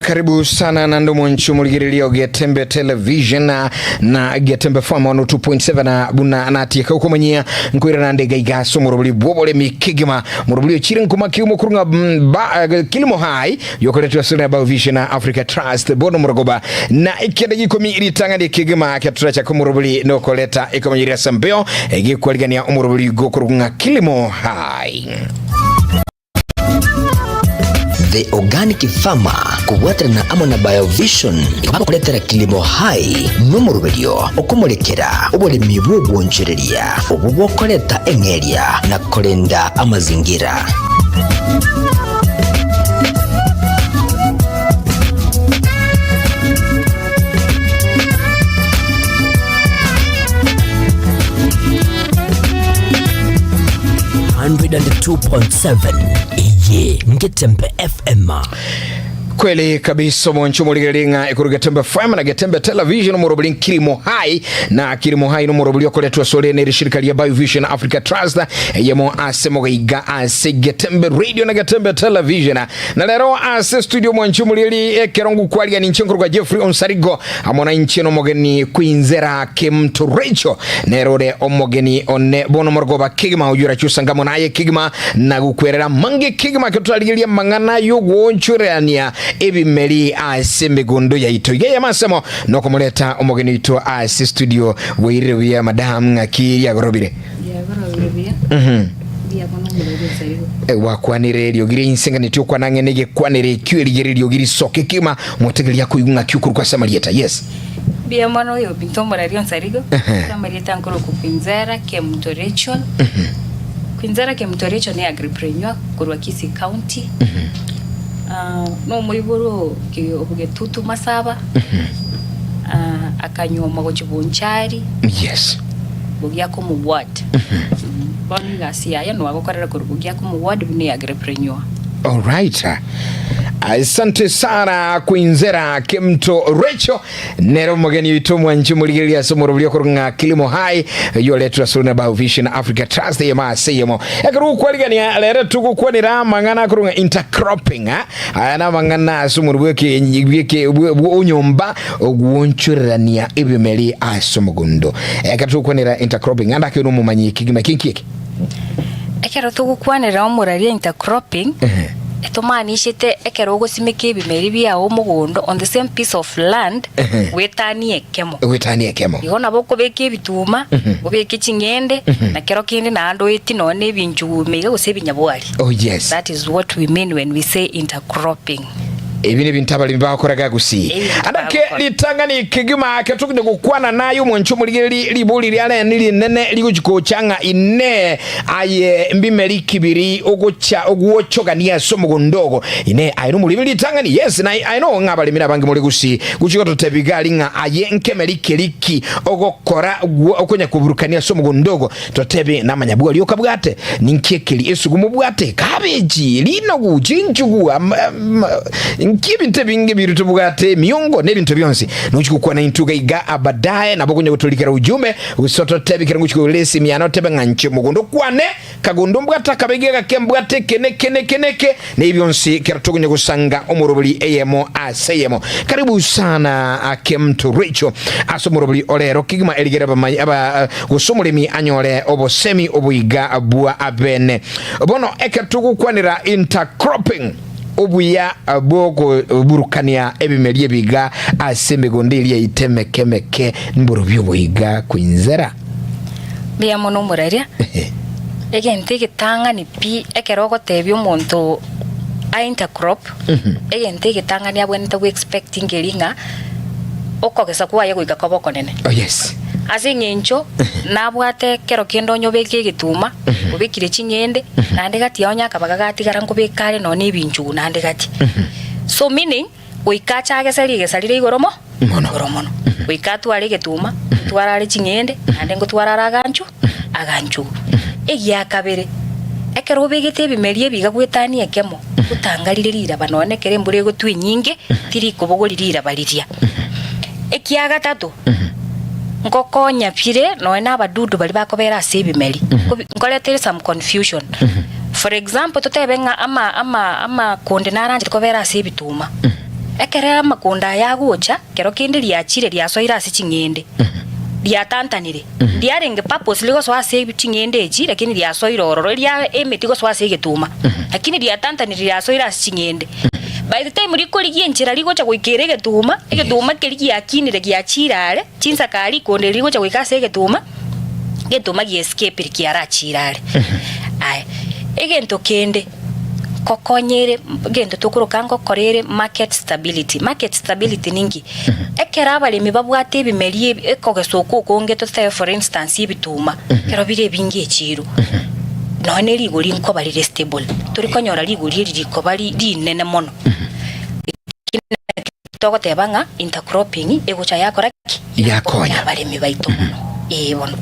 Karibu sana na ndo mwancho murigereria Getembe Television na, na Getembe FM 102.7 na buna natieka ukomanyia nkwira nande gaiga so murubuli bwoboremi kigima murubuli ochire nkuma kiumo kurunga mm, ba, eh, kilimo hai yokoretwa sura ya Vision na Africa Trust bono murogoba na ikende gikomi ritanga kigima ketura cha kumurubuli nokoleta ikomanyira sambeo egikwaligania umurubuli gokurunga kilimo hai The Organic Farmer kobwaterana amo na Biovision bagokoretera Kilimo Hai nomoroberio okomorekera oboremi bw'obwonchoreria obwo bokoreta eng'eria na korenda amazingira. Eye ngetembe FM. Kweli kabisa mwancho murigereria ng'a ekuru Getembe FM na Getembe Television omorobori nkirimo hai na kirimo hai nomorobori okoretwa sore nere shirika ria Biovision Africa Trust eyemo ase mogaiga ase Getembe Radio na Getembe Television na rero ase studio mwancho murieri ekero ngukwaria ninche nkorwa Jeffrey Onsarigo amo na inche nomogeni Kwinzera Kimto Rachel nere ore omogeni one bono morogoba kegima oyio orache naye kegima na gokwerera mange kegima ekero torarigereria amang'ana y'ogoonchorerania ebimeri ase emegondo yaito. Iga eyemo nokomoreta omogeni oito ase studio bwairire buya madam ng'aki riagorobire. Riagorobire buya. Mhm. Mbuya mono omorweri osarigo. Eh, gwakwanire eriogi ria inse ng'a okwana ng'e negekwanero ekio erigere eriogi risoke kegima motegereria akoigwa ng'aki okorokwa ase amarieta yes. Mbuya mono oyo binto omorari onsarigo. Ehe. Ase amarieta nkorokwa Kwinzera Kemunto Rachel. Kwinzera Kemunto Rachel ne agripreneur korwa Kisii County. Ah, nomoibori o ki- o Bogetutu Masaba. Ah, akanyuomwa gochia Bonchari. Yes. Bogiakomu ward. Bono egasi yaye nigo agokorera korwa Bogiakomu ward buna eagripreneur. Alright. Asante sana Kwinzera Kimto Rachel nere omogeni oito mwanchi omorigereria ase omorobori okorwa ng'a Kilimo High yoretwe ase na Biovision Africa Trust eyemo ase eyemo ekero gokwarigania rero togokwanera amang'ana akorwa ng'a intercropping ah. aya na amang'ana ase omoro bweke bweke onyomba ogwonchorerania ebimeri ase omogondo ekero togokwanera intercropping ande ake nomomanyi kegima kinki eke Ekero togokwanera omoraria intercropping, Ehe. etomaanishete ekero ogosimeka ebimeri biao omogondo on the same piece of land, Ehe. goetania ekemo. goetania ekemo Igo nabo okobeka ebituma, obeke ching'ende, na kero kende naende oetie nonya na ebinchugume iga gose ebinyabwari. oh yes That is what we mean when we say intercropping. Ebi nebinto abaremi bagokoraga gusii. Ebi nebinto Andake bagokora. ritang'ani kegima ekero tokonya gokwana naye omwancho omorigereria ribori riare rinene rigochi gocha ng'a Inee, aye mbimeri ki biri ogocha ogwochogania ase omogondo ogo? Inee, aye nomoremi ritang'ani? Yes, na aye no ng'a abaremi nabange more gusii. Gochi gototebia iga aria ng'a aye nkemeri keri ki ogokora okonya koburukania ase omogondo ogo? Totebe namanyabwori okabwate, ninki ekeri esugumu obwate, cabbage, rinogu, chinchugu, nki ebinto ebinge biri tobwate, emiongo na ebinto bionsi. Nochi gokwana intwe iga iga baadaye, nabo okonya gotorikera ujumbe, gose ototebie kero ngochi kogorera esimi yane otebe ng'a inche mogondo kwane, kagondo mbwate akabegi agake mbwate eke na eke na eke na eke, na ebi bionsi kero tokonya gosanga omorobori eyemo ase eyemo. Karibu sana Kemto Rachel ase omorobori orero kegima erigere abamanyi aba gose omoremi anyore obosemi oboiga bwa abene. Bono ekero togokwanera intercropping obuya bw'okoburukania ebimeri ebiga ase emegondo eria yaito emeke emeke mborobio oboiga kwinzera. Mbuya mono omoraria. Egento egetang'ani pi ekero ogotebia omonto a intercrop, egento egetang'ani abwenerete go expect nkeri ng'a okogesa kwaye goika kobe okonene. Oh yes. Ase eng'encho nabwate kero kende onye obeke egetuma, obekire ching'ende, naende gati yao onye akabaga gatigara nkobeka are nonya na ebinchugu naende gati. So meaning, Goika ache agese rigesa rire igoro mo, Mono. igoro mono. Goika atware egetuma, ngotware are ching'ende, naende ngotware are aganchu, aganchugu. Egia kabere, ekero obegete ebimeri ebi iga goetania ekemo, gotanga rire riraba nonya ekero embura egotwa enyinge, tirikobogori riraba riria. Ekia gatato, ngokonya bire nonya na abadudu baria bakobera ase ebimeri, nkobi nkoretere some confusion. For example, totebe ng'a ama ama amakonde naranchete kobera ase ebituma. Ekero amakonda aya agocha, kero kende riachire riasoire ase ching'ende, riatantanire, ndiarenge purposely gosoa ase ching'ende echi, lakini riasoire ororo, eria emeti gosoa ase egetuma, lakini riatantanire riasoire ase ching'ende. By the time rikorigia enchera rigocha goikera egetuma, egetuma keria giakinire giachire are, chinsaka rikonde riria rigocha goika ase egetuma, egetuma giescapire kiarachire are. Aya, egento kende. Nkokonyere egento tokoroka ngokora ere market stability. Market stability ninki? Ekero abaremi babwate ebimeri ebi ekogesa oko okonge totebe for instance ebituma, ekero bire ebinge echiro, nonya ne rigori nkoba rire stable, tori konyora rigori eri rikoba ri rinene mono. Togoteba ng'a intercropping egocha yakora ki? Yakonya. Abaremi baito mono. Ee bono.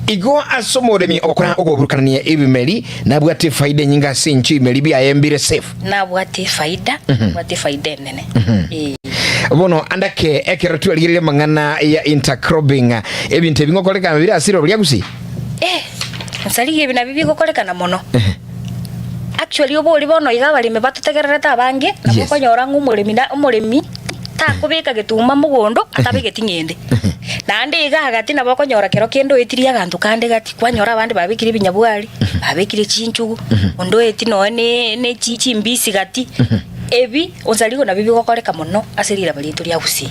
Igo ase omoremi ogokora ogoburukanania ebimeri nabwate efaida enyinge ase enchio ebimeri biaye mbire safe. Nabwate efaida, nabwate efaida enene. Ee. Bono andake ekero twarigereria amang'ana ya intercropping ebinto ebi ngokorekana bire ase riroba ria Gusii? Eh, nsarigia ebi nabio bigokorekana mono. Actually obori bono iga abaremi batotegererete abange, nabo Yes. okonyora ng'a omoremi na omoremi takobeka getuma mogondo atabegeti ng'ende. Naende iga gati nabo okonyora kero kende oetirie aganto kande gati, kwanyora abande babekire ebinyabwari, babekire chinchugu, onde oeti nonya ne ne chi chimbisi gati, ebi onsarigo nabio bigokoreka mono ase riraba riaito ria Gusii.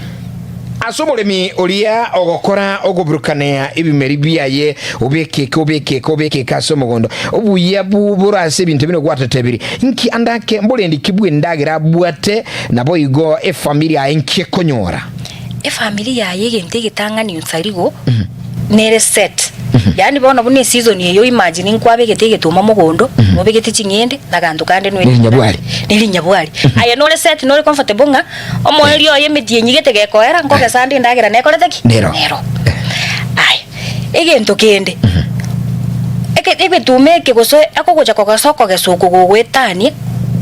Ase omoremi oria ogokora okoburukania ebimeri biaye, obeke eke, obeke eke, obeke eke ase omogondo, obuya bore ase ebinto bino gwatotebirie, nki ande ake mborendi ki bw'endagera abwate, naboigo efamiri yaye nki ekonyora? Efamiri yaye egento egetang'ani nsarigo nere set, yaani bono buna eseason eye oimagine nkwabegete egetuma mogondo, nobegete ching'ende na ganto kande Ne rinyabwari. Ne rinyabwari. Aye nore set nore comfortable ng'a Omoerio oye emetienyi gete gekoera, nkogesa ande endagera nekorete ki? Nero. Nero. Aya, egento kende, eke egetuma eke gose ekogocha kogesa okogesa oko gogoetania,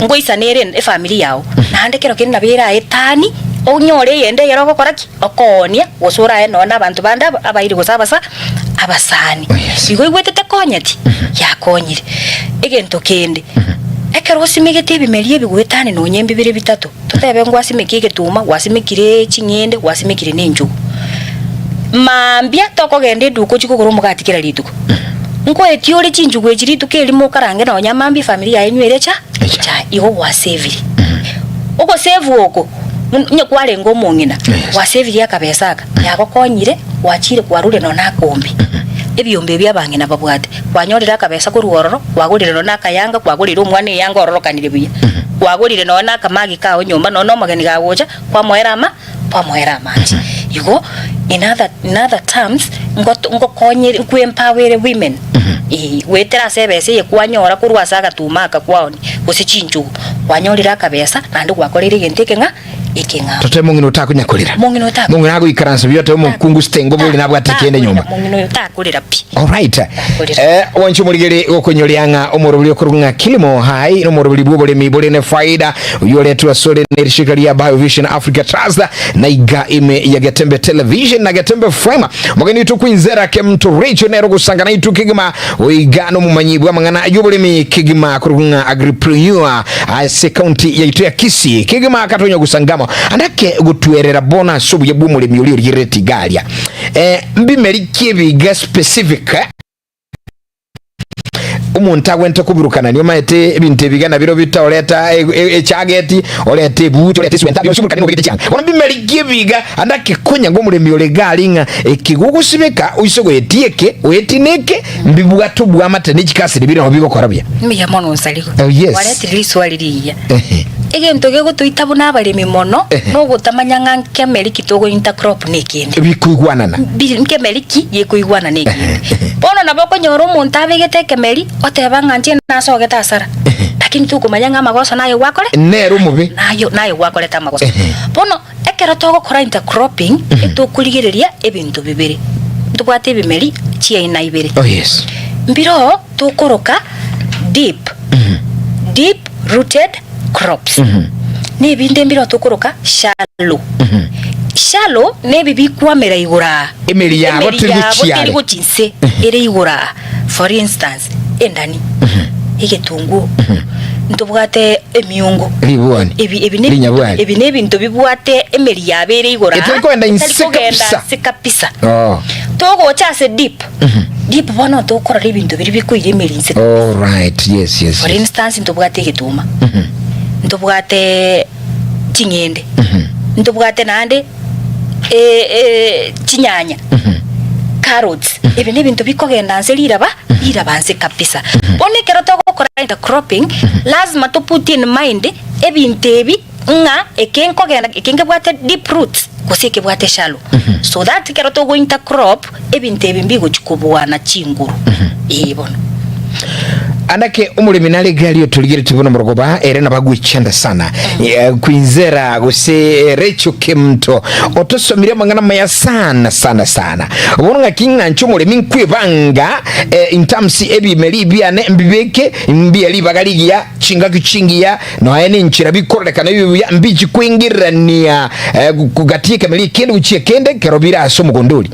ngoisane ere efamiri yao, naende kero kende nabo eraetanie, onyore eyende eyere ogokora ki? Okoonia, gose orae nonye na abanto bande aba abairi gose abasa abasani. Oh, yes. Igo oigwete tekonyeti? Yakonyire. Egento kende, ekero osimegete ebimeri ebi goetania nonye mbibere bitato, Totebe ngwasimeki egetuma, gwasimekire ching'ende, gwasimekire ne enchugu. Mambia tokogenda eduka ochie kogora omogati kera rituko. Nkoetie ore chinchugu echi rituko erimo okarange nonya mambia efamiri yaye enywere echa echae. Igo gwasevire. Ogosevu oko, onye kwarenge omong'ina, gwasevirie akabesa aka, yagokonyire, gwachire kwarure nonya akombe. Ebiombe ebi abang'ina babwate. Kwanyorire akabesa korwa ororo, kwagorire nonya nakayanga, kwagorire omwana eyanga ororokanire buya, kwagorire nonya nakamagi kao nyomba, nonya nomogeni gagocha, kwamoera ama, kwamoera amache. Igo in other, in other terms, ngoto ngokonyere nkoempowere women, eh, goetera ase ebesa eye kwanyora korwa ase agatuma aka kwaoni, gose chinchugu, kwanyorire akabesa, naende gwakoreire egento eke ng'a. ekeng'ao. Totebe mong'ina otakonya korera. Mong'ina otakorera. Mong'ina agoikaransa buya otebe omokungu sitengo bori nabwate kende nyomba. Mong'ina oyo takorera pi. Alright. Takorera. Eh, wanche omorigeri gokonyoria ng'a omoroberi okorwa ng'a Kilimo High nomoroberi bw'oboremi bore ne faida oyio oretwe asore ne rishirika ria Biovision Africa Trust na iga ime ya Getembe Television na Getembe FM. Mogeni oito kwinzera Kemto Rachel nero gosanga naitwe kegima oiga nomomanyi bw'amang'ana y'oboremi kegima korwa ng'a agripreneur Ase county yaito ya Kisii kegima akatonya gosangamo ande ake gotwerera bono ase obuya bw'omoremi oria origerereti iga aria. Eh, mbimeri ki ebiga specific eh, omonto agwente koburukana omanyete ebinto ebiga nabiro bitaoreta echageti orete ebuti orete eswenta bionsi oburukani nobegete chianga bono mbimeri ki ebiga ande ake konya ng'a omoremi ore iga aria ng'a eke gogosibeka oise goetia eke oetie na eke Mbibwate obwamate ne chikasiri bire nabo bigokora buya. Mbuya mono Nsarigo. Oh, yes. Kwaretire riswali rigiya. Ehe. Egento gegotoita buna abaremi mono Ehe. nogotamanya ng'a nkemeri ki togo intercrop na ekende. Bikoigwanana. Bi- Nkemeri ki gekoigwana na ekende. Bono nabo okonyora omonto abegete ekemeri oteba ng'a inche nasogete asara. Lakini tokomanya ng'a amagoso naye gwakore Nere omobe. nayo naye gwakorete amagoso. Ehe. Bono Ekero togokora intercropping, etokorigereria ebinto bibere. Ntobwate ebimeri chiaina ibere. Oh yes. Mbiroo tokoroka deep, deep rooted crops. Na ebinde mbiroo tokoroka shallow. Shallow nebi bikwamera igoro aa. Emeri yabo Emeri teri yabo gochia teri are. gochia inse, ere igoro aa. For instance, endani, egetunguo. Ntobwate emiungu. Ribwani. Ebi ebi ne Rinyabwari. ebi nebinto bibwate emeri yabo ere igoro aa, Etari kogenda etari inse kogenda kabisa. inse kabisa. Oh. Togocha ase deep, deep bono tokorora ebinto biria bikoira emeri inse kabisa. All right. Yes, yes, For yes. instance ntobwate egetuma, ntobwate ching'ende, ntobwate naende chinyanya, carrots, ebi nebinto bikogenda nse riraba, riraba nse kabisa. Bono ekero togokora intercropping, lazima to put in mind ebinto ebi ng'a eke nkogenda eke nkebwate deep roots gose ekebwate shallow. So that ekero togo intercrop, ebinto ebi mbigochi kobuana chinguru. Ee bono. Anake omoremi nare egari otorigeretie buna omorogoba ere nabo agwechanda sana Eh, kwinzera gose Rachel Kemunto otosomire amang'ana maya sana sana sana bono ng'aki ng'anche omoremi nkwebanga eh, in terms ebimeri biane mbibeke mbiya ribaga rigiya chingaki chingiya noe ninchera bikororekana bibe buya mbichi kwingirirania eh, gati ekemeri ekende gochia ekende kero bire ase omogondo oria.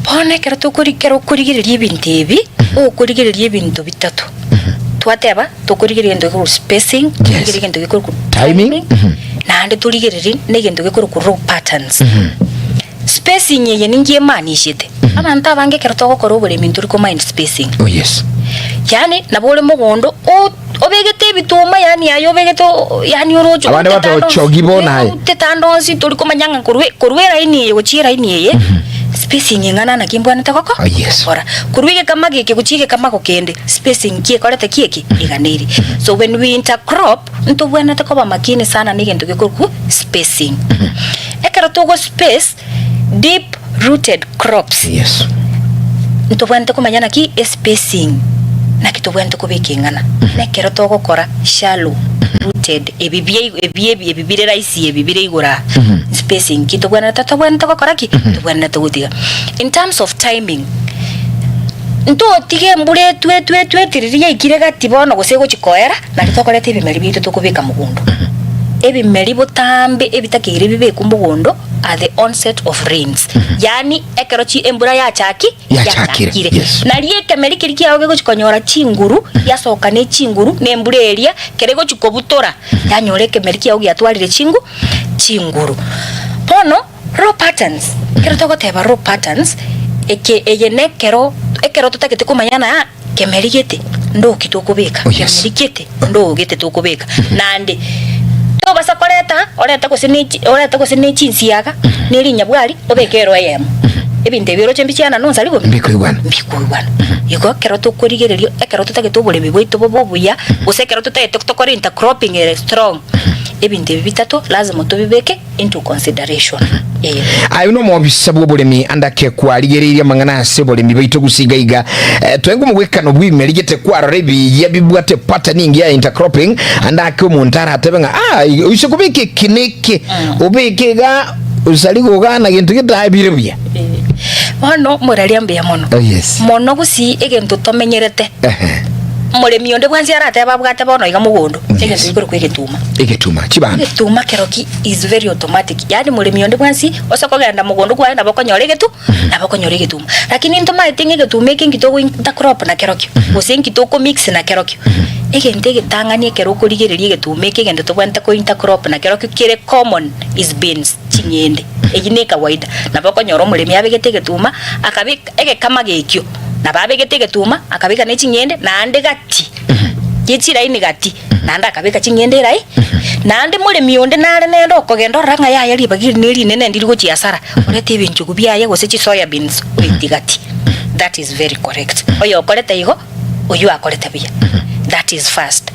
Bono ekero tokori ekero okorigereria ebinto ebi, okorigereria ebinto bitato. Twateba, tokorigereria egento gekorokwa spacing, torigererie egento gekorokwa Timing, timing, naende torigererie na egento gekorokwa row patterns. Spacing eye ninki emaanishete? Abanto abange ekero togokora oboremi ntori ko mind spacing. Oh yes. Yaani nabo ore mogondo o- obegete ebituma yaani aye obegete o- yaani oroche Abande orutete ande onsi, batochogi bono aye. orutete ande onsi tori komanya ng'a korwa korwa eraini eye gochia eraini eye, spacing eng'ana naki mbwanete goko Oh, yes. gokora. Korwa egekama geke gochia egekamago kende, spacing ki ekorete ki eki? Eganeiri. So when we intercrop, ntobwenerete koba makini sana na egento gekorokwa spacing. Ekero togo space deep rooted crops, Yes. ntobwenerete komanya naki espacing naki tobwenerete kobeka eng'ana. Na ekero togokora shallow rooted ebi bia ebi ebi ebi bire rahisi ebi bire igoro aa, spacing ki tobwenerete tobwenerete gokora ki? Tobwenerete gotiga. In terms of timing, ntotige embura etwe etwe etwe etwe riria yaikire gati bono gose egochi koera, Nario tokoreta ebimeri biaito tokobeka mogondo. Ebimeri botambe ebitakeire bibekwe mogondo at the onset of rains. Yaani ekero chi embura yachaki Yachakire, yes. Nario ekemeri keria kiao gegochi konyora chinguru, giasoka ne chinguru na embura eria kere egochi kobutora, yanyora ekemeri kiao giatwarire chingu chinguru. Bono row patterns, ekero togoteba row patterns, eke eye nekero ekero totagete komanya ng'a. Kemeri gete ndoki tokobeka, Oh, yes. kemeri gete ndogete tokobeka. Naende tobasa koreta orete gose ne chi orete gose ne chinsiaga, ne rinyabwari obeke ero eyemo. Ebinto ebi oroche mbichiana nonsi aria bobe? Mbikoigwana. Mbikoigwana. Igo ekero tokorigereria ekero totagete oboremi bwaito bobe obuya, gose ekero totagete tokore intercropping ere strong, ebinto ebi bitato lazima tobibeke. into consideration. Ee. Aye buna omobisa bw'oboremi andake kwarigereirie amang'ana ase oboremi baito gose iga iga eh, twenge omogwekano bw'ebimeri gete kwarora ebiya bibwate pattern engiya ya intercropping andake omonto aratebe ng'a ah oise kobeka eke na eke obeke iga osari gogana gento gete aye bire buya. Bono moraria mbuya mono. Oh, yes. Mono gusii egento tomenyerete. Ehe. Moremi onde bwensi aratebe abwate bono iga mogondo, Yes. egento gekorokwa egetuma. Egetuma chibando. Egetuma keroki is very automatic, yaani moremi onde bwensi ose kogenda mogondo kwaye nabo okonyora egetu nabo okonyora egetuma. Lakini ntomaete ng'a egetuma eke nki togo intercrop nakerokio, gose nki toko mix nakerokio. Egento egetang'ani ekero okorigereria egetuma eke egento tobwenerete ko intercrop nakerokio kere common is beans, ching'ende. Eyio ne ekawaida, nabo okonyora omoremi abegete egetuma, akabeka egekama gekio, nabo abegete egetuma, akabeka ne ching'ende, naende gati ye chiraini gati. Naende akabeka ching'ende erai, naende moremi onde nare nere okogenda orora ng'a yaya ribaga eri nerinene ndiri gochia asara, orete ebinchugu biaye gose chisoya beans oitigati. That is very correct. Oyokorete igo, oyio akorete buya. That is first.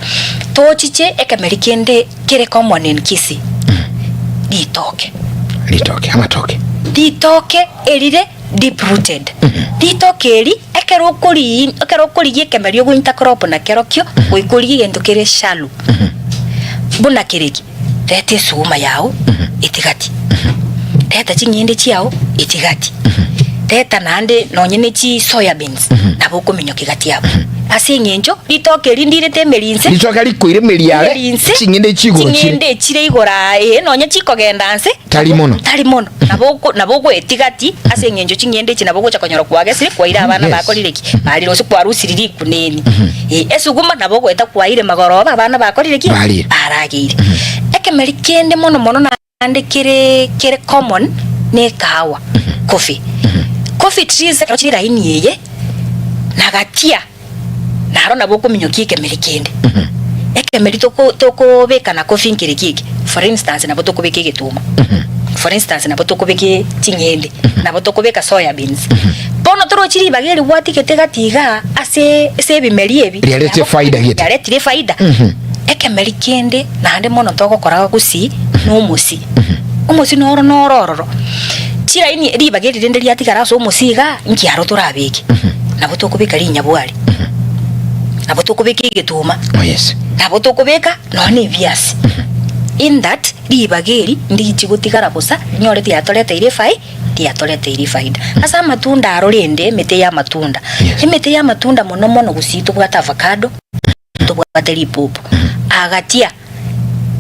Tochiche ekemeri kende kere common in Kisii, ritoke. Ritoke, amatoke. Ritoke erire deep rooted. Ritoke eri ekero okori ekero okorigia ekemerio ogo intercrop na kerokio goika origie egento kere shallow. Buna kereki, reta esuguma yao etigati, reta ching'ende chiao etigati. Reta naende nonye ne chi soya beans nabo okominyokia gati abwo. Ase eng'encho ritoke eri ndirete emeri inse. Ritoke rikoire emeri are, Emeri inse, ching'ende echi igoro chire. Ching'ende echire igoro aa, ee, nonye chikogenda nse. Tari mono. Tari mono. Nabo oko nabo ogoetiga ti, ase eng'encho ching'ende echi nabo ogocha konyora kwagesire, kwaire abana Yes. bakorire ki? Barire gose kwarusiri rikuneni. Ee, esuguma nabo ogoeta kwaire magoroba abana bakorire ki? Barire. Barageire. Ekemeri kende mono mono na. Naende kere kere common ne ekahawa, coffee. Coffee trees ekero chire laini eye, na gatia naro nabo okominyokia ekemeri kende. Ekemeri toko tokobeka na coffee nkere ki eke? For instance nabo tokobeka egetuma, for instance nabo tokobeka ching'ende, nabo tokobeka soya beans. Bono torochi ribaga eri gwatigete gati igaa ase ase ebimeri ebi, Riaretire faida gete. riaretire efaida. Ekemeri kende naende mono togokora gusii nomosi. Omosi noro noro ororo. Chiraini ribaga eri rende riatigara ase omosi igaa, nki aro torabeke? Nabo tokobeka rinyabwari, nabo tokobeka egetuma, Oh yes. nabo tokobeka nonya na ebiasi. In that, ribaga eri ndichi gotigara bosa, rinyore riatoreteire efai riatoreteire efaida. Ase amatunda aro rende, emete ya amatunda, Yes. emete ya amatunda mono mono gusii tobwate avocado, Tobwate ripupu. Agatia,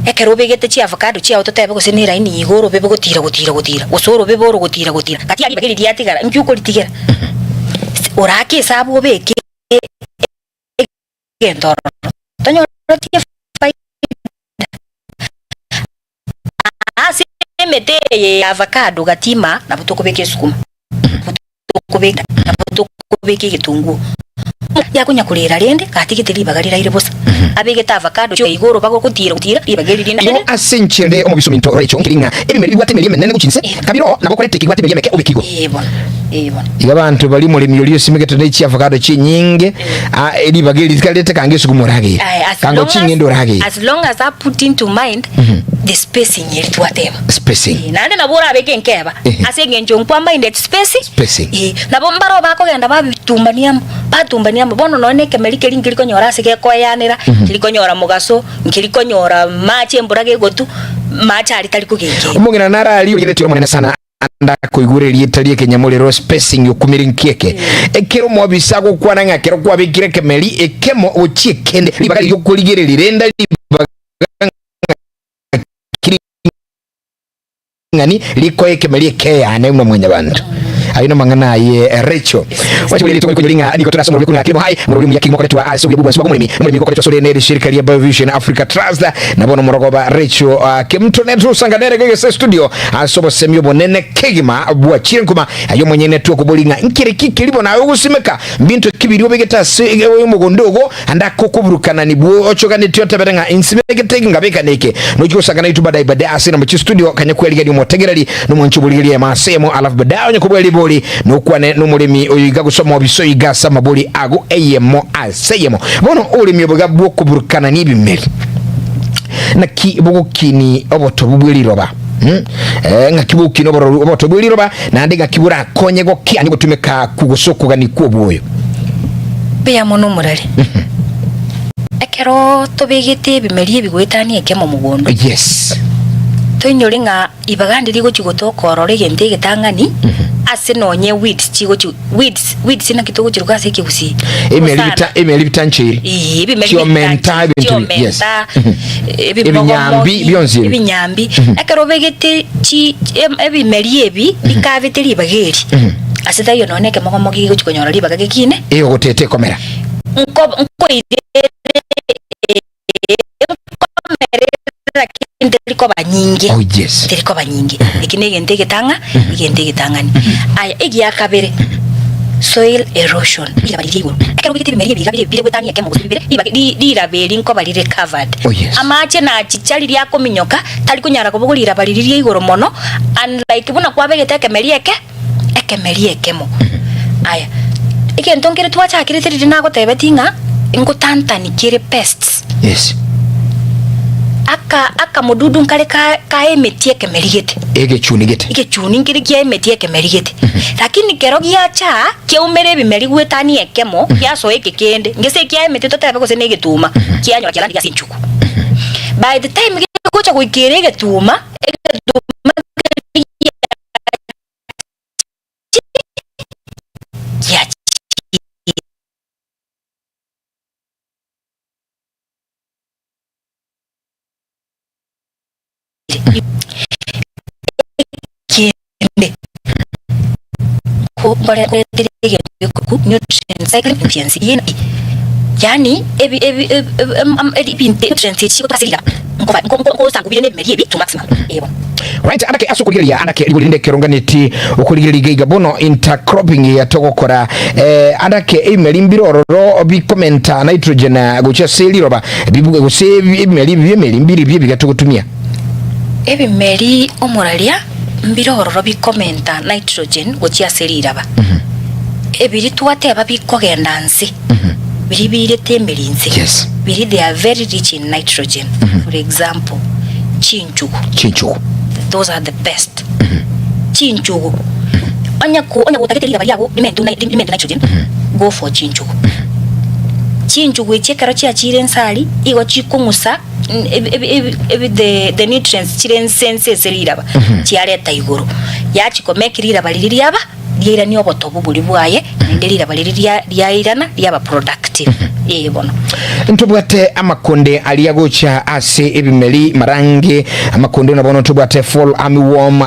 Ekero obegete chiavocado chiao totebe gose neraini igo orobebe gotira gotira gotira, gose orobebe oro gotira gotira, gatia ribaga eri riatigara, inki okoritigera? Orake esabu obeke egento ororo, tonyoreti efaida. Ase emete eye ya avocado gatima nabo tokobeka esukuma, nabo tokobeka nabo tokobeka egetunguo. Yakonya korera rende gatigete ribaga riraire bosa. Abegete avocado chioka igoro bagogotira gotira ribaga eri rinde. Igo ase enchera ende omobisa ominto Rachel nkeri ng'a ebimeri bibwate emeri emenene gochia inse, kabiro nabo okoreta ekebwate emeri emeke obeke igoro. Ee bono, ee bono. Iga abanto baria omoremi oria osimegete ne chiavocado chinyinge, ah, ribaga eri rikarete kanga esukuma orageire, Aye, as kanga long as, ching'ende orageire. as long as I put into mind the spacing eri twateba. Spacing. Eh, naende nabo orabeke enkeba Ehe. ase eng'encho nkwa minded space Spacing. Eh, nabo mbaro bakogenda babitumbania amo batumbania amo bono nonye na ekemeri keria nkeri konyora ase gekoeanera nkeri konyora mogaso nkeri konyora mache embura gegotu mache aria tari kogekera. Omong'ina nare aria origeretie Omonene sana ande akoigwera erieta ri'ekenyamorero spacing okumire nki eke? Ekero omobisa agokwana ng'a ekero kwabekire ekemeri ekemo gochia ekende ribaga riria okorigereria rende ribaga ng'a ring'ani rikoa ekemeri ekeyane buna mwanyabanto. Ayio namang'ana aye Rachel. Wache buri rituko rikonyori ng'a nigo tore ase omorobio kong'a Kilimo High, omorobio omuya kegima okoretwa ase obuya bw'obwansu bw'omoremi, omoremi nigo okoretwa asore nere shirika ria Biovision Africa Trust, na bono omorogoba Rachel uh, Kemto netusanganere gese studio ase obosemi obonene kegima bwachire nkuma aye omonyene twokobori ng'a nkere ki keri bono aye ogosimeka mbinto ki biria obegete ase omogondo ogo ande akokoburukanani bwo ochoganetie otebere ng'a insimegete eke ngabeka neke nochi gosangana itu badai badae ase namba chi studio kanya kwerigeria omotegereri nomwanchi oborigeria emo ase emo alafu badae onye kobua ribori nokwane nomoremi oyo iga gose omobisa oyo iga ase amabori ago eyemo ase eyemo bono oremi oboiga bwokoburukanani ebimeri Naki bogokini obotobu bwe riroba? Mm? Eh, ng'aki bogokini obororu obotobu bwe riroba, naende ng'aki borakonye gokiania ogotumeka ku gose okogania kw'obwoyo? Mbuya mono omorari. Ekero tobegete ebimeri ebi goetania ekemo mogondo, Yes. toinyore ng'a Ibaga ndiri gochia gotoka ororo egento egetang'ani ase nonye weeds chigochi weeds weeds naki togochiruka ase ekegusii? Emeri Osana. bita emeri bitancheiri. Ee, ebimeri Chiomenta bitancheiri, ebinto bi- yes. chiomenta, Mhm. ebimogomogi, Ebinyambi bionsi ebi. ebinyambi. Ekero obegete chi em- ebimeri ebi bikabete ribaga eri, ase taiyo nonye ekemogomogi gegochi konyora ribaga gekine, Egogoteta ekomera. nko nkoirere nkomerere lakini teri koba nyinge. Oh, yes. Teri koba nyinge. Eki negento egetang'a, egento egetang'ani. Aya, egia kabere, soil erosion. Riraba riria igoro. Ekero obegete ebimeri ebi iga bire bire goetania ekemo gose bibere, riba ri riraba eri nkoba rire covered. Oh, yes. Amache nachicha riria akominyoka, tari konyara kobogoria riraba riria ria igoro mono, unlike buna kwabegete ekemeri eke, ekemeri ekemo. Aya, egento nkere twachakerete riria nagotebetie ng'a ngotantani kere pests. Yes. Aka akamodudu nkare ka kaemetie ekemeri gete. Egechuni gete. Egechuni nkere kiaemetie ekemeri gete. Lakini kero giacha kiaumera ebimeri goetania ekemo, giasoa eke kende, ngese ekiaemetie totebe gose na egetuma, kianyora kiarandire ase enchugu. By the time gegocha goikera egetuma, egetuma keria. Ekende, nkoretere egento gekorokwa nutrient cycling efficiency, eye naki? Yaani ebi ebi ebinto nutrients echi chigotoka ase riraba nkoba nko nko nkosangubire na ebimeri ebi to maximum, ee bono. Right, andake ase okorigereria andake rigori rinde ekeronganeti okorigereria iga iga bono intercropping eye togokora eh, andake ebimeri mbire ororo bikomenta nitrogen eh, gochia ase riroba bibuge gose ebimeri ebi biemeri mbiri bie biga togotumia. Ebimeri omoraria mbire ororo bikomenta nitrogen gochia ase riraba. Ebiri twateba bikogenda nse, biria biirete emeri nse, Yes. biria they are very rich in nitrogen. For example, chinchugu. Chinchugu. Those are the best. Chinchugu. Onye ko onye gotagete riraba riago rimentwe ni rimentwe nitrogen, go for chinchugu. Chinchugu echi ekero chiachire nse aria, igo chikong'usa the the nutrients chire ense ense ase riraba, chiareta igoro, yachia komake riraba riria riaba, riairania obotobu boria bwaye, naende riraba riria ria riairana riaba productive, ee bono. Ntobwate amakonde aria gocha ase ebimeri marange, amakonde buna bono ntobwate fall armyworm,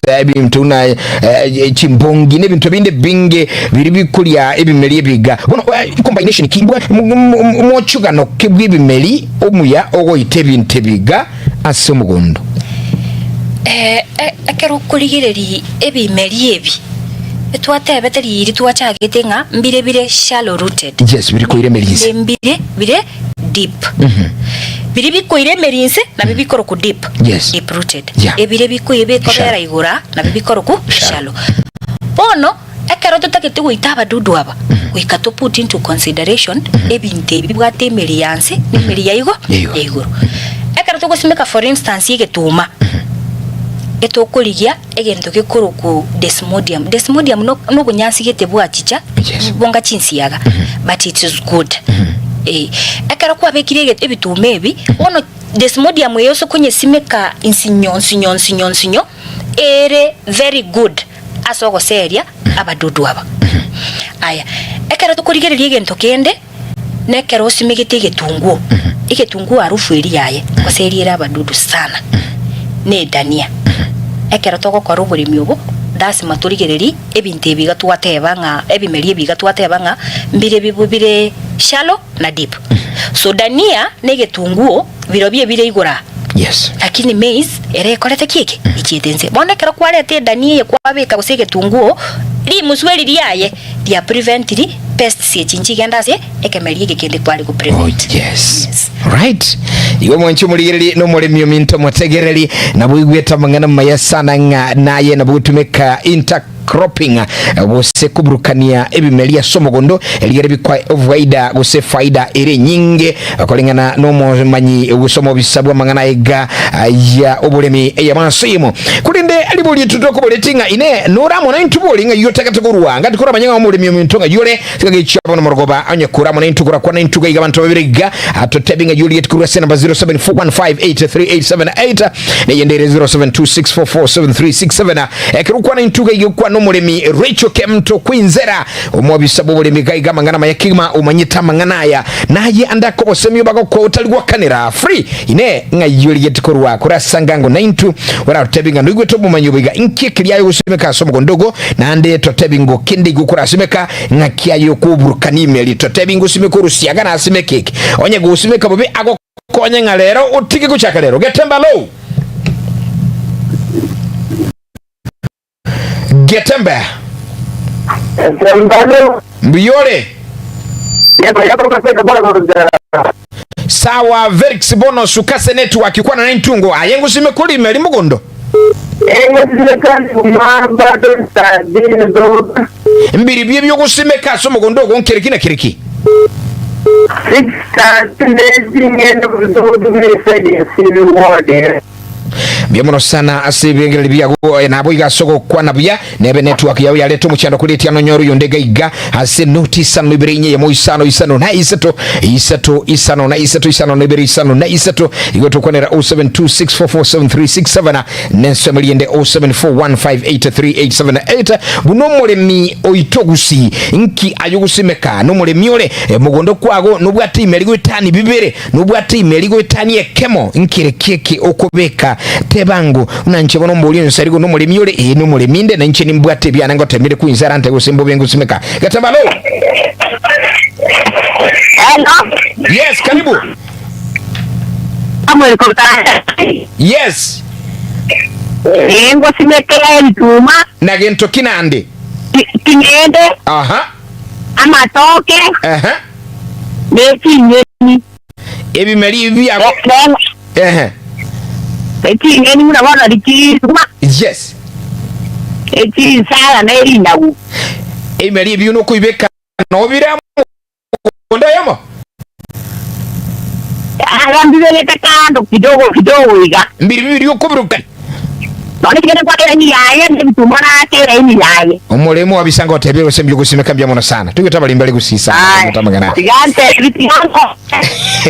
ebinto buna eh, chimbongi na ebinto binde binge biri bikoria ebimeri ebiga bono eh, combination ki bwa- mochugano ki bw'ebimeri omuya ogoita ebinto ebiga ase omogondo. Eh, e- ekero okorigereria ebimeri ebi, etwatebete riiri twachagete ng'a mbire bire shallow rooted. Yes, biri koira emeri inse. Mbire bire deep. Biria bikoira emeri inse nabio bikorokwa deep. Yes. Deep rooted. Yeah. Ebire bikoira bikobera Shallow. igoro aa nabio bikorokwa Shallow. shallow. Bono ekero totagete goita abadudu aba, goika to put into consideration ebinto ebi bibwate emeri ya nse na emeri ya igo Ya igoro. ya igoro. Ekero togosimeka for instance egetuma, etokorigia egento gekorokwa desmodium. Desmodium no nobonyansi gete bwachicha Yes. bonga chinsiaga but it is good. Eh, ekero kwabekire ege ebituma ebi, bono desmodium eye ase konyesimeka nsinyo nsinyo nsinyo nsinyo, ere very good ase ogoseria abadudu aba. Aya, ekero tokorigereria egento kende, nekero osimegete egetunguo, egetunguo harufu eria yaye, goseria ere abadudu sana, na edania. Ekero togokora oboremi obo, lasima torigererie ebinto ebi iga twateba ng'a ebimeri ebi iga twateba ng'a mbire bibu bire shallow na deep. So dania na egetunguo birobio ebire igoro aa. Yes. Lakini maize ere ekorete ki eke? Echiete inse. Bono ekero kwareta edania eye kwabeka gose egetunguo, rimusu eri riaye ria preventiri pests echi nchigende ase ekemeri eke kende kware go Oh, prevent. yes. Yes. Right. Igo mwanche omorigereri na omoremi ominto motegereri nabo oigwete amang'ana maya sana ng'a naye nabo gotumeka intercropping gose koburukania ebimeri ase omogondo erigere bikwae obuaida gose faida ere enyinge koreng'ana nomomanyi gose omobisa bw'amang'ana aiga ya oboremi ey'amaso eyemo. Korende riborio titokoboreti ng'a inee nore amo naintwe bori ng'ai otagete korwa ngati koramanye ng'a omoremi ominto ng'ai ore Tiga gechia bono morogoba onye kore amo naintwe korakwana intwe iga abanto babere iga atotebi ng'a yorieti korwa ase enamba 0741583878 neyende ere 0726447367 ekero okwana intwe iga okwana omoremi Rachel Kemto Kwinzera omwabisa bw'oboremi iga iga amang'ana maya kegima omanyete amang'ana aya naye ande akobosemia obagokoa otari gwakanera free ine ng'a yorieti korwa kore ase angango naintwe oratotebi ng'a noigwete obomanyi obo iga inki ekeria aye ogosimeka ase omogondo ogo naende totebi ngo kende igo okorasimeka Ng'aki aye okoburukania emeri? Totebi ngosimeka orusiaga nasimeke eke. Onye gosimeka bobe agokonye ng'a rero otige gochaka rero. Getembe alo! Getembe. Mbuya ore? Sawa Verix bono suka ase network kwana nentungo aye ngosimeka ore emeri mogondo. Mbiribio ebi'ogosimeka ase omogondo ogo nkereki na kereki. Mbuya mono sana ase ebirengererio biago eh, nabo iga ase ogokwana buya nebe network yao yareta omochando kore etiano onyore oyonde iga iga ase noti isano ibere inye yemo isano isano na isato isato isano na isato isano na ibere isano na isato igo tokwanera 0726447367 nensemo riende 0741583878 buna omoremi oito gusii nki ayogosimeka nomoremi ore eh, mogondo kwago nobwate imeri goetani bibere Nobwate ime rigoetania ekemo, nkereki eke okobeka? Tebango, buna inche bono mborie onsarigo nomoremi ore, ee, nomoremi inde, na inche nimbwate ebiane ngotemire kwinsa arante gose mbobe ngosimeka. Gateba, Alo! Hello. Yes, karibu. Samuel Kotara. Yes. Eh, ngosimeke ebituma, Na gento ki nande? ti- ting'ende, Aha. amatoke, Aha. ne chinyeni. Ebimeri ebi biago. Ne- Ehe. ne chinyeni buna bono richisuma, Yes. echinsara ne rinagu. Ebimeri ebi nokoibeka nobire amo omogondo oyomo. Aya mbibegete kando kidogo kidogo iga. Mbiri bibiri okobiruka. Nonye tigende kwaka eraini yaye, na ebitumwa naake eraini yaye. Omoremo wabisa ngotebia gose mbuya ogosimeka mbuya mono sana. Toigwete abaremi bare gusisa Aya, amang'ana. tiga ntebi, tiga nkoe.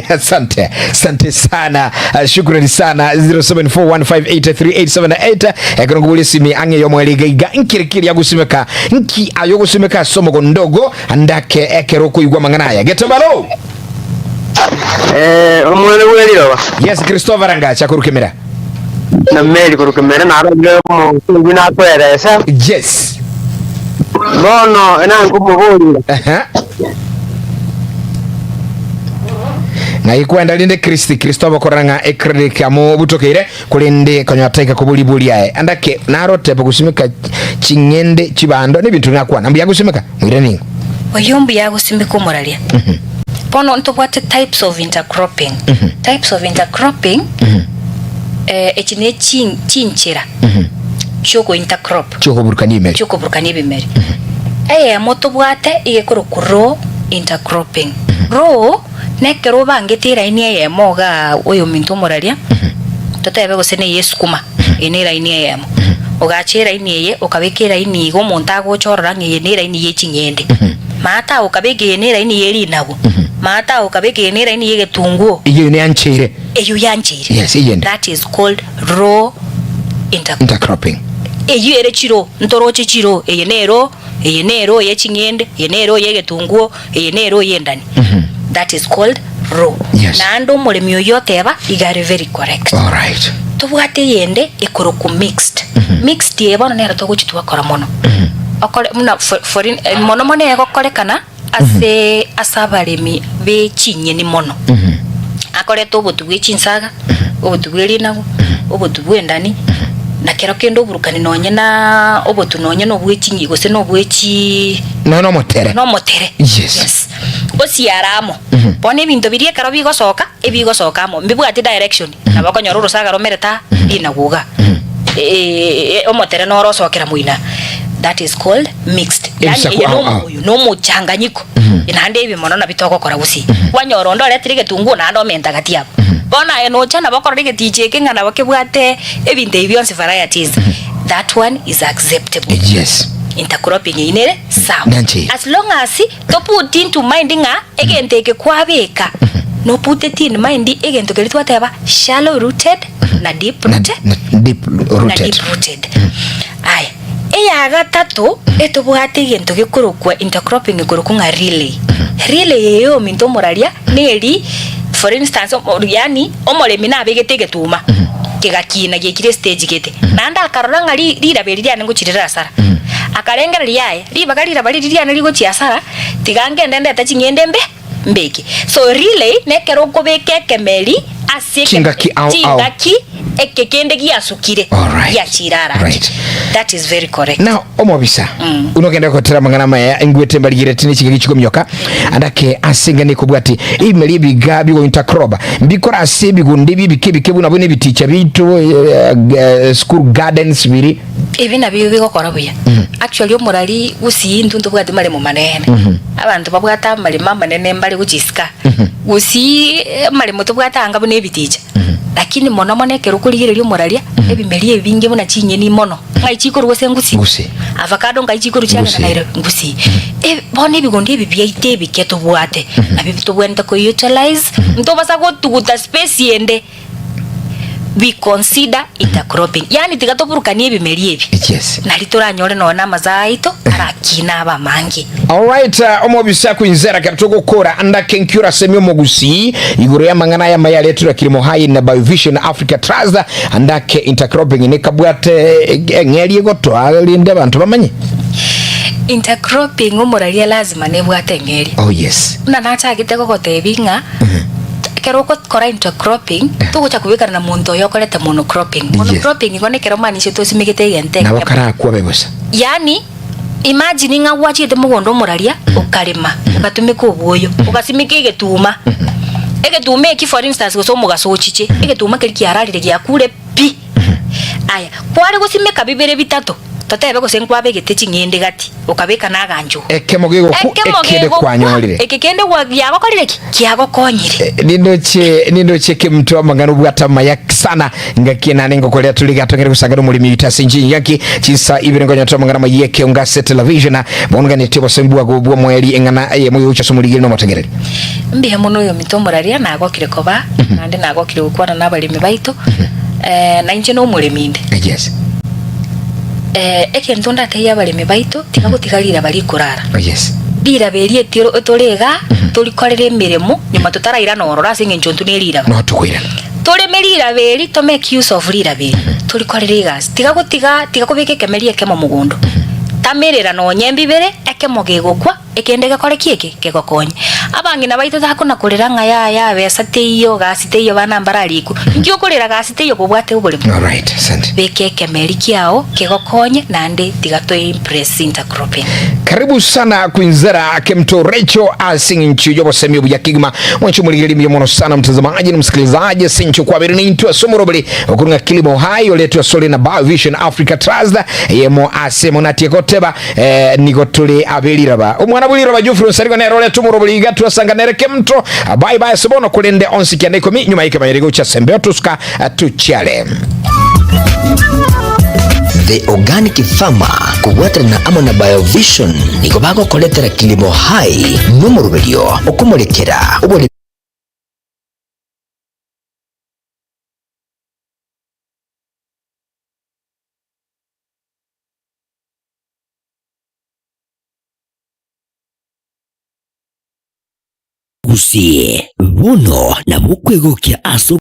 Asante, asante sana. Uh, shukrani sana 0741583878 ekero ngobura esimi ang'e yomweri iga iga nkere keri agosimeka nki ayo ogosimeka ase omogondogo ndake ekero okoigwa amang'ana aya getebalo Eh, omwana bw'eriroba yes Christopher Rangacha korukemera na Mary korukemera narorire omokungu nakoeresa yes bono enankomoboria Aha. Ng'ai kwenda rinde Kristi Kristo obokorora ng'a ecredit amo obutokeire korende konya taika kobori bori aye andake narotebe gosimeka ching'ende chibando nebinto nakwana mbuya gosimeka moire ningo Oyio mbuya gosimeka omoraria. Bono ntobwate types of intercropping. Types of intercropping, eh, echi ne chin- chinchera chioko intercrop. Chiokoburukania ebimeri. Chiokoburukania ebimeri. Eyemo tobwate iga ekorokwa row intercropping. Row, nekero obangete eraini eyemo igaa oyominto omoraria, totebe gose neye esukuma, eye ne eraini eyemo. Ogacha eraini eye, okabeka eraini iga omonto agocha orora ng'a eye ne eraini ye ching'ende. Maate agwo okabeka eye ne eraini ye rinagu, maate agwo okabeka eye ne eraini ye egetunguo. Eyio neancheire. Eyio yancheire. Yes, eyende. That is called row intercropping. Intercropping. Eyio ere chiro, ntoroche chiro, eye nero, eye nero eye ching'ende, eye nero eye egetunguo, eye nero eye endani. That is called row. Yes. Naende omoremi oyio oteba iga are very correct. Alright. Tobwate eyende ekorokwa mixed. Mixed eye bono nero togochia twakora mono. Okore buna for, for in, eh, mono mono egokorekana ase ase abaremi be chinyeni mono. Akorete obotu bwe chinsaga, obotu bwe rinagu, obotu bw'endani, na kero kende oburukani nonye na obotu nonye na obwe chinyi gose na obwe chii Nonya na omotere. na omotere. Yes. Yes. Osiare amo. Bono ebinto biria ekero bigosoka, ebigosoka amo, mbibwati direction, nabo okonyora orosaga romerete aa, rinagu igaa. Omotere noro osokera moino aa. That is called mixed. Yaani Ebisaku eye ao ao. nomoyo, nomochanganyiko, naende ebi mono nabio togokora gusii. Kwanyora onde oretire egetunguo naende omenta gati abwo. Bono aye nocha nabo okorora egeticha eke ng'a nabo kebwate ebinto ebi bionsi varieties. That one is acceptable. Yes. Intercropping eyio nere sawa. Nanche. As long as to put into mind ng'a egento eke kwabeka, noputeti in mind egento keria twateba shallow rooted na deep Na, rooted. na deep Na rooted. deep rooted. Aya, eya gatato, etobwate egento gekorokwa intercropping ekorokwa ng'a relay. Relay eye ominto omoraria, neri, for instance, omo yaani omoremi nabegete egetuma, kegakina giekire estage gete, naende akarora ng'a ri riraba eri riane ngochi rire asara, akarengereria yaya, ribaga riraba riri riane rigochia asara, tiga ngende ndete ching'ende mbe. Mbeke. So relay nekero okobeka ekemeri ase eke- Chingaki ao ao. chingaki eke kende giasukire Alright. giachire arande. Right. That is very correct. Now omobisa mm. unogenda gotera amang'ana amaya engwete mbarigireti ne chingaki chikomioka andake ase ng'ani ekobwati ebimeri ebiga bigointercrop mbikora ase ebigundi bibike ebike buna buna ebiticha biaito eh, eh, school gardens biri Ebi nabio bigokora buya. Actually omorari gusii intwe ntobwati maremo manene. Abanto babwate amaremo amanene mbare gochisika. Gusii amaremo tobwate anga buna ebiticha. Lakini mono mono ekero okorigereria omoraria, ebimeri ebinge buna chinyeni mono, ng'ai chikorwa gose ngusi? Ngusi. Avocado ngai chikorwa chiagenda Ngusi. Nairobi? Ngusi. E, bono ebigondo ebi biaito ebike tobwate, nabio tobwenerete koutilize, ntobasa gotuguta space ende, we consider intercropping. Yaani tiga toburukanie ebimeri ebi, Yes. nari toranyore nonya na amazao aito arakine abe amange. Alright, omobisa kwinzera kero togokora ndake nkiora asemi omogusii igoro y'amang'ana aya amaya areterwa Kilimo Hai na Biovision Africa Trust ndake intercropping nekabwate eng'eria egotoa rende abanto bamanye. Intercropping omoraria lazima nebwate eng'eria. Oh yes. Buna nachagete gogotebia ng'a ekero ogokora intercropping togocha kobekana na monto oyo okorete monocropping. Monocropping igo nekero maanishe tosimegete egento Nabo ekemo. karakwe abe bosa. Yaani Imagine ng'a gwachiete mogondo omoraria, okarema, ogatumeka obwoyo, ogasimeka egetuma. Egetuma eki for instance gose omogaso ochiche, egetuma keria kiararire giakure pi. Aya, kware gosimeka bibere bitato, totebe gose nkwabegete ching'ende gati, okabeka na aganchogu. Ekemo gegokwa, Ekemo ekende gegokwa, kwanyorire. eke kende gwa giagokorire ki? Kiagokonyire. Nindoche nindoche kemto amang'ana obwate amaya sana Ngaki nane ngokoria tore gatongere gosangana omoremi oito ase enchili ngaki chinsa ibere nkonyota amang'ana amayia ekeonga ase television bono nganetie obosemi bwago bw'omoerio eng'ana eyemo yogocha ase omorigeri na omotegereri. Mbuya mono oyominto omoraria nagokire koba naende nagokire gokwana nabaremi baito na inche nomoremi inde. Yes. Egento ndatebie abaremi baito tiga gotiga riraba rikorara. Yes. Riraba eri etiro tore igaa torikorere emeremo nyuma totarairana ororo ase eng'encho intwe neriraba. No tokoirana. Toreme riraba eri, to make use of riraba eri, torikorere egasi. Tiga gotiga, tiga kobeka ekemeri ekemo mogondo. Tamerera nonye mbibere, ekemo gegokwa, ekende gekore ki eke? Kegokonye. Abang'ina baito takona korera ng'a yaya besa teiyo, gasi teiyo, bana mbararikwe. Inki okorera gasi teiyo kobwate oboremo? Alright, asante. Beka ekemeri kiao kegokonye naende tiga to impress intercropping. Karibu sana kwinzera kemto Recho ase eng'encho y'obosemi obuya kegima Mwanche omorigereria mbuya mono sana mtazamaji na msikilizaji ase enchera okwabere naintwe ase omoroberi okorwa ng'a Kilimo Hai oretwe asore na Biovision Africa Trust eyemo ase monatie goteba eh, nigo tore aberiraba omwana bw'eriroba Geoffrey Onsarigo nere orete omoroberi iga twasanga nere kemto bye bye ase bono korende onsi kianda ikomi nyuma y'ekemanyereri gocha ase embeo tusuka tuchiare. The Organic Farmer kobwaterana amo na Biovision nigo bagokoretera Kilimo Hai nomoroberio okomorekera oboremi. Gusii, bono nabo okwegokia ase.